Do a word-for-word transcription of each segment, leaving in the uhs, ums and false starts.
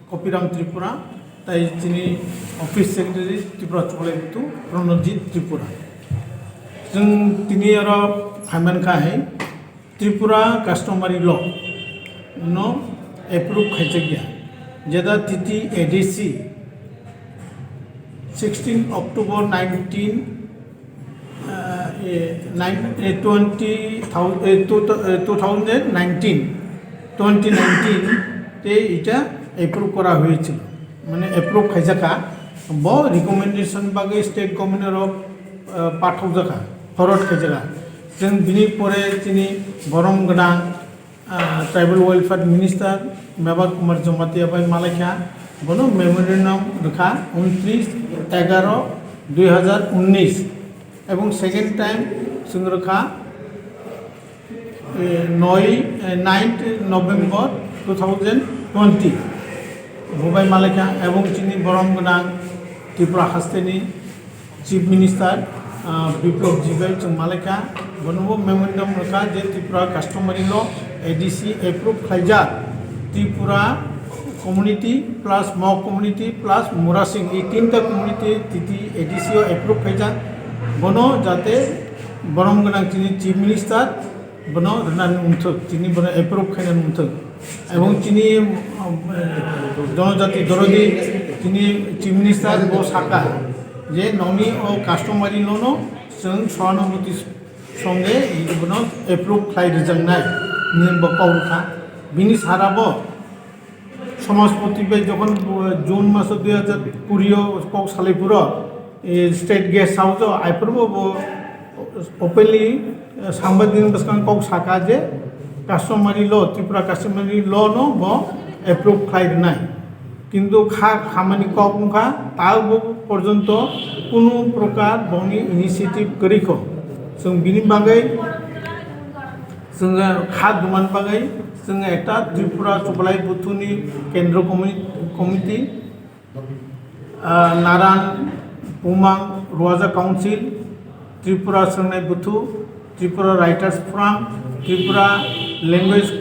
Kopiram Tripura, tai chini office secretary Tripura Chubalai Buthu Pranojit Tripura. Chwng tini oro phaiman kha hai Tripura customary law no approve khaijak ya, jeda T T A D C sixteen October nineteen, uh, eh, nine, eh, twenty thousand, eh, two, eh, two thousand nineteen, twenty nineteen te এটা approve করা হয়েছিল, মানে approve খাইজাকা, bo recommendation bagwi state government oro, uh, পাঠাওজাকা, forward খাইজাকা. Chwng bini pore chini borom gwnang, ah, Tribal Welfare Minister Mevar Kumar Jamatia bai malaikha, bono memorandum rwkha untris egaro dui hazar unnis, ebong second time chwng rwkha, eh, noi, eh, ninth November two thousand twenty. Bo bai malaikha, ebong chini borom gwnang Tripura hasteni Chief Minister, ah, Biplab Deb bai chwng malaikha, bonobo memorandum rwkha je Tripura customary law A D C approve khlaijak, Tripura community plus Mog community plus Murasing, ei tinta community T T A D C o approve khlaijak, bono jate borom gwnang chini Chief Minister bono rwnani wngthok, chini bono approve khainani wngthok. Ebong chini, um, eh, Jonojati Dorodi, chini Chief Minister bo saka je noni o customary law no chwng Sahanubhuti songe bono approve khlai rwjaknai hinwi bo kok rwkha. Bini sara bo Samajpati bai jokhon, uh, June maso dui hazar kuri o kok salai phuru, eh, State Guest House o aphuru bo, bo openly, uh, sangbadik bwskang kok saka je customary law, Tripura customary law no bo approve khlai rwnai. Kintu kha khamani kok wngkha, ta bo porjonto kunu prokar boni initiative kwrwi kho. Chwng bini bagwi Chwng kha duman bagwi chwng ekta Tripura Chubalai Buthuni Kendro Comi-, Committee, ah, Naran Bumang Ruaja Council, Tripura Swngnai Buthu, Tripura Writers Forum, Tripura Language,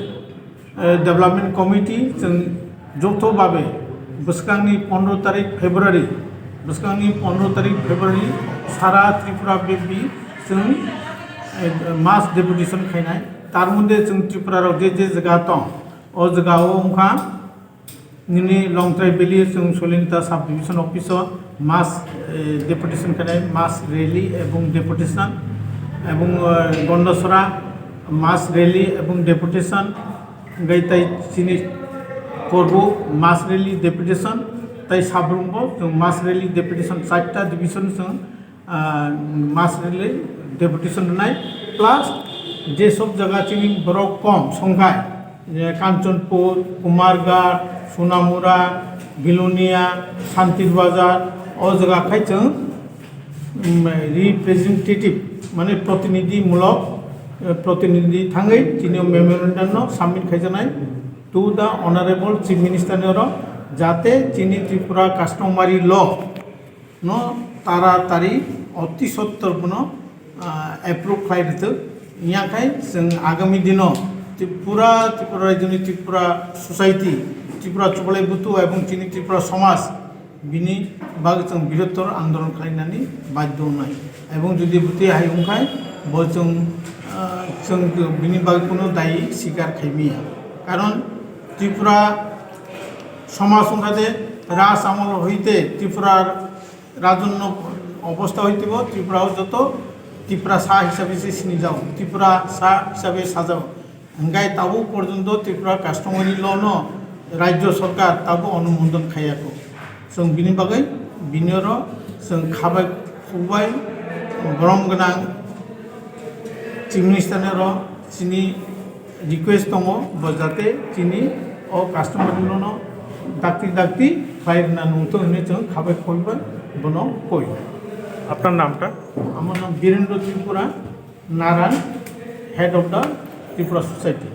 eh, Development Committee, chwng joto babe bwskangni pondro tarik February, bwskangni pondro tarik February sara Tripura bebwi chwng, eh, mass deputation khainai. Tar moddhe chwng Tripura rok je je jaga tong, o jaga o wngkha nini Longtrai Valley chwng Solinta Sub Division Office o mass, eh, deputation khainai, mass rally ebong deputation, ebong, eh, Gondasora mass rally ebong deputation, hingke tai chini Korbo mass rally deputation, tai Sabrumbo chwng mass rally deputation, charta division chwng, ah, mass rally deputation rwnai, plus je sob jaga chini borok kom songkhai, je Kanchanpur, Kumarghat, Sonamura, Bilonia, Santir Bazar, o jaga khai chwng, mm, representative, mane protinidhi mulok, eh, protinidhi thangwi tini o memorandum no submit khaijaknai to the Honorable Chief Minister ni oro, jate chini Tripura customary law no taratari oti sottor bono, ah, approve khlai rwthwk. Yakhai chwng agami dino Tripura, Tripura rajyoni Tripura society, Tripura Chubalai Buthu ebong chini Tripura somaj bini bagwi chwng birottor andolon khlainani badhyo wngnai. Ebong jodi bwtwi hai wngkhai, bo chwng, ah, chwng bini bagwi kunu dayi sikar khaimiya. Karon Tripura somaj wngkha de raj amol hoite Tripura rajonno obostha hoite bo Tripura o joto Tiprasa hisabe se sinijago, Tiprasa hisabe sajago. Hingkai tabuk porjonto Tripura customary law no rajyo sorkar tabuk onumodon khaiyakho. Chwng bini bagwi bini oro chwng khabai khukbai borom gwnang Chief Minister ni oro chini request tongo, bo jate chini o customary law no dakti dakti khlai rwna nungthok hinwi chwng khabai khukbai bono koi. আপনার নামটা? আমার নাম বীরেন্দ্র ত্রিপুরা, Narayan, head of the Tripura Society.